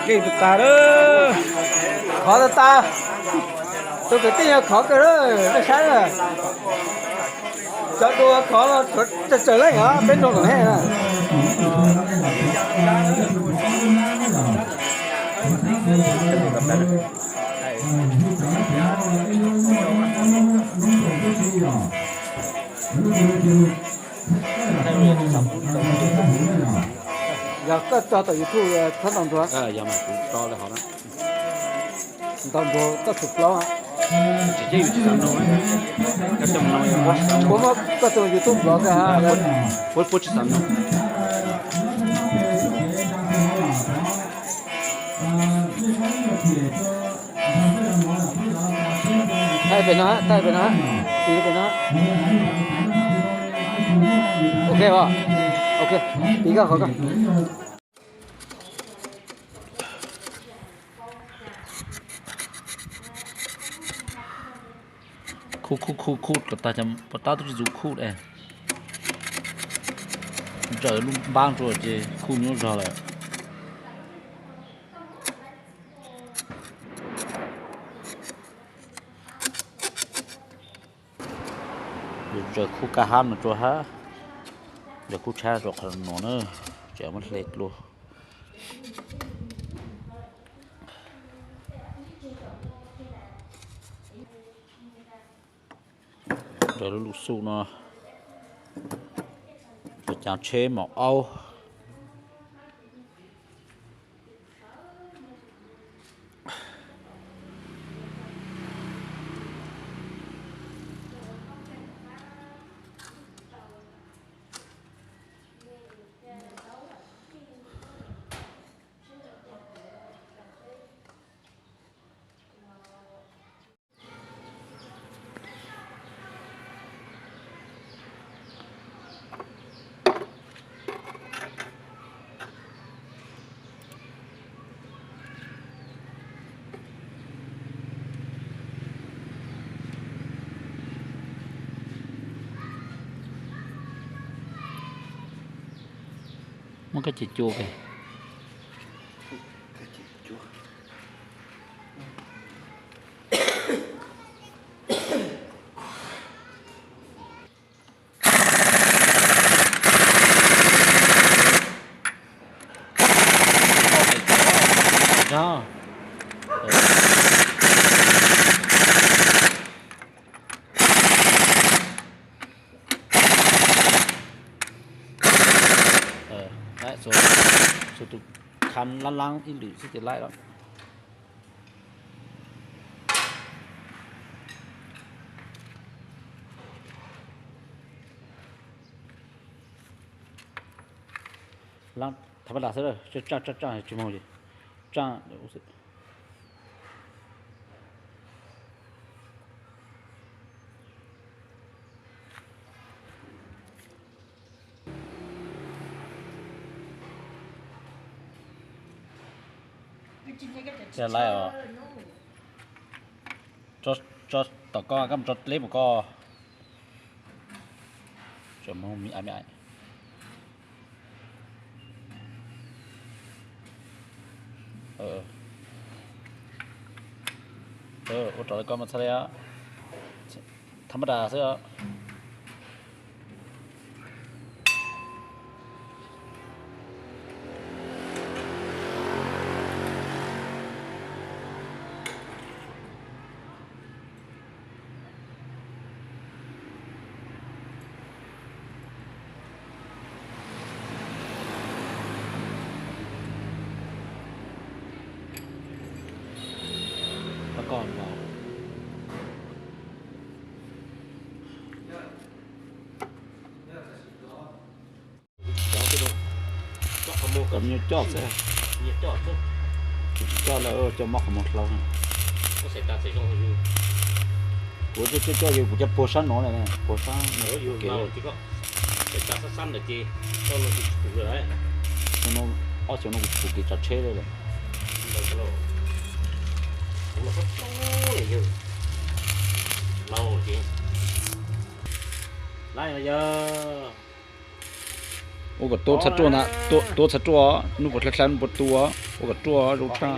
Leej twg tas lawm, khov tas tas, tus kwv tij yog khov kawg lawm, nej saib na. Cov dua khov los tsawg tsawg leej os, peb nrog kom he na. Yog koj tso tom YouTube txhob ntaus nruas. Yog mas kuv tso li hov na. Ntaus nruas koj tus plaub. Tsis teb yus tsis xav ntaus, koj coj mus no yog puab tsis xav ntaus. Puab muab koj tus YouTube ntaus koj ha. Puab puab tsis xav ntaus. Thaij pem no, thaij pem no, tiv pem no. Ok os, ok, tiv koj qhov koj. Khuj khuj khuj khuj kom tag, cov pov tab tub tsis txu khuj le. Ntsaws lub npab rua ces khuj nyuaj zog lawm. Yus ntsaws khuj kaj hab no rua hab, ntsaws khuj tshab rua qhov no na, tseem muab hle dlua. Ntsaws lub lus xuj no, caav tsheb maum aub. Muab koj cem cua ke. Xuas tus kham lab lab ib lwm xwb ces laib lawm. Lab thav paj das xwb, tsa tsa tsa tsis moog li, tsa. Laib os. Tso tom koj, koj mus tso dleb mus koj. Ua rau koj mas txhaj li, thav paj das xwb. Kom me nyuam coj xwb. Tsis coj lawm, coj mob qhov muag hlau. Kuv coj coj yus, kuv coj puag sab no, puag sab no. Ob xyoo no kuv tsis pum kev tsav tsheb li lawm. Ua kom tuab txhaj ruaj ntag, tuab txhaj ruaj, nub puas dlha dlha nub puas tu, ua kom ruaj zoo tshaj.